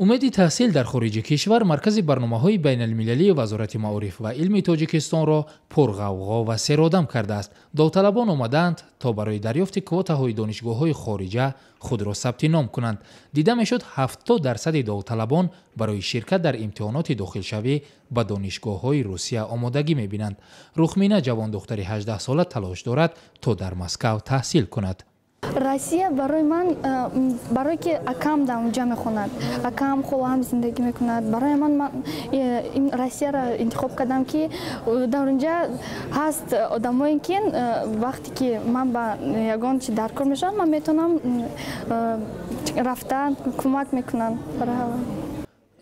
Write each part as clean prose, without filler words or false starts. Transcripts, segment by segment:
Умеди таҳсил дар хориҷи кишвар маркази барномаҳои байналмилалии Вазорати маориф ва илми Тоҷикистонро пурғавғо ва серодам кардааст. Довталабон омадаанд, то барои дарёфти квотаҳои донишгоҳҳои хориҷа худро сабти ном кунанд. Дида мешуд, 70% довталабон барои ширкат дар имтиҳоноти дохилшавӣ ба донишгоҳҳои Русия омодагӣ мебинанд. Рухмина, ҷавондухтари 18сола, талош дорад, то дар Москав таҳсил кунад. Россия барои ман, барое ки акам дар онҷа мехонад, акам, холаам зиндагӣ мекунад. Барои ман ин Россияро интихоб кардам, ки дар онҷа ҳаст одамое, ки вақте ки ман ба ягон чи даркор мешавам, ман метавонам рафта, кӯмак мекунанд.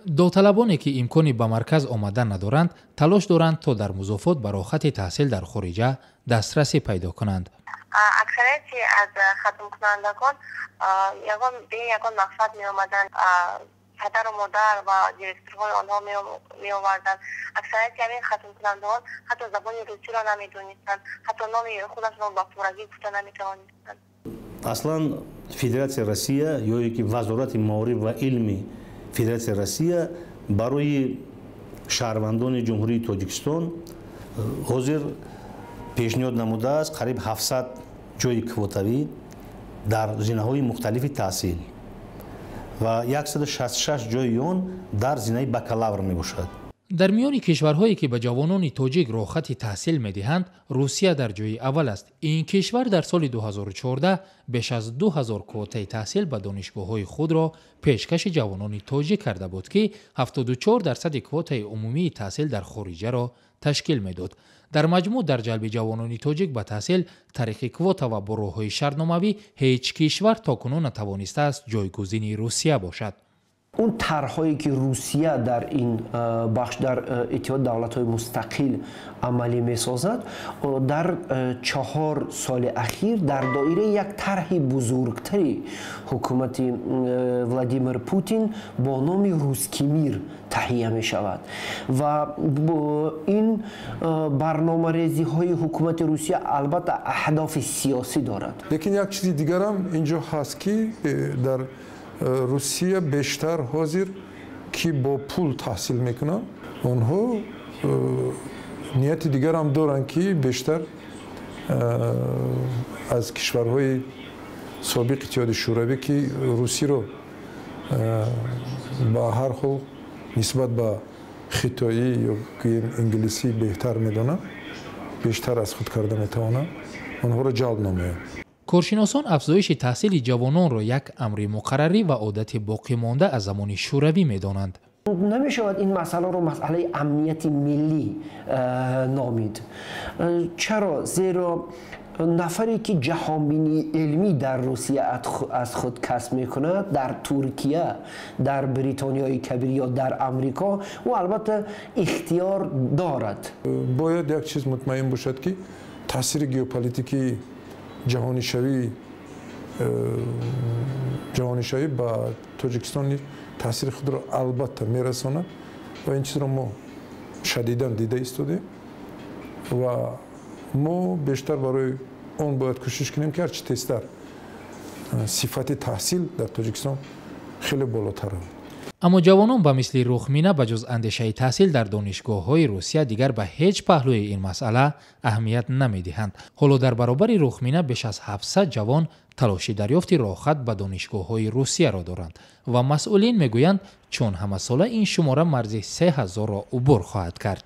Довталабоне, ки имкони ба марказ омадан надоранд, талош доранд, то дар музофот ба роҳхати таҳсил дар хориҷа дастрасӣ пайдо кунанд. Аксарияти аз хатмкунандагон ягон бе ягон мақсад меомаданд, падару модар ва директорҳои онҳо меоварданд. Аксарияти ҳамин хатмкунандагон ҳатто забони русиро намедонистанд, ҳатто номи худашонро ба пуррагӣ гуфта наметавонистанд. Аслан Федератсияи Россия ё ки Вазорати маориф ва илми Федератсияи Россия барои шаҳрвандони Ҷумҳурии Тоҷикистон ҳозир пешниҳод намудааст қариб 700 ҷойи квотавӣ дар зинаҳои мухталифи таҳсил ва 166 ҷойи он дар зинаи бакалавр мебошад. Дар миёни кишварҳое, ки ба ҷавонони тоҷик роҳхати таҳсил медиҳанд, Русия дар ҷои аввал аст. Ин кишвар дар соли 2014 беш аз 2000 квотаи таҳсил ба донишгоҳҳои худро пешкаши ҷавонони тоҷик карда буд, ки 74% квотаи умумии таҳсил дар хориҷаро ташкил медод. Дар маҷмӯъ, дар ҷалби ҷавонони тоҷик ба таҳсил тариқи квота ва бо роҳҳои шартномавӣ ҳеҷ кишвар то кунун натавонистааст ҷойгузини Русия бошад. Он тарҳое, ки Русия дар ин бахш дар Иттиҳоди давлатҳои мустақил амалӣ месозад, дар 4 соли ахир дар доираи як тарҳи бузургтари ҳукумати Владимир Путин бо номи «Русский мир» таҳия мешавад ва ин барномарезиҳои ҳукумати Русия албатта аҳдофи сиёсӣ дорад. Лекин як чизи дигарам инҷо ҳаст, ки дар Русия бештар ҳозир, ки бо пул таҳсил мекунанд, онҳо нияти дигарам доранд, ки бештар аз кишварҳои собиқ Иттиҳоди Шӯравӣ, ки русиро ба ҳар ҳол нисбат ба хитоӣ ё гӯем инглисӣ беҳтар медонанд, бештар аз худ карда метавонанд, онҳоро ҷалб намоянд. Коршиносон афзоиши таҳсили ҷавононро як амри муқаррарӣ ва одати боқимонда аз замони Шӯравӣ медонанд. Намешавад ин масъаларо масъалаи амнияти миллӣ номид. Чаро? Зеро нафаре, ки ҷаҳонбинии илмӣ дар Русия аз худ касб мекунад, дар Туркия, дар Бритониёи Кабир ё дар Амрико ӯ албатта ихтиёр дорад. Бояд як чиз мутмаин бошад, ки таъсири геополитикии ҷаҳонишавӣ ба Тоҷикистон низ таъсири худро албатта мерасонад ва ин чизро мо шадидан дида истодем ва мо бештар барои он бояд кӯшиш кунем, ки ҳарчи тезтар сифати таҳсил дар Тоҷикистон хеле болотар равад. Аммо ҷавонон ба мисли Рухмина ба ҷуз андешаи таҳсил дар донишгоҳҳои Русия дигар ба ҳеҷ паҳлӯи ин масъала аҳамият намедиҳанд. Ҳоло дар баробари Рухмина беш аз 700 ҷавон талоши дарёфти роҳхат ба донишгоҳҳои Русияро доранд ва масъулин мегӯянд, чун ҳамасола ин шумора марзи 3000-ро убур хоҳад кард.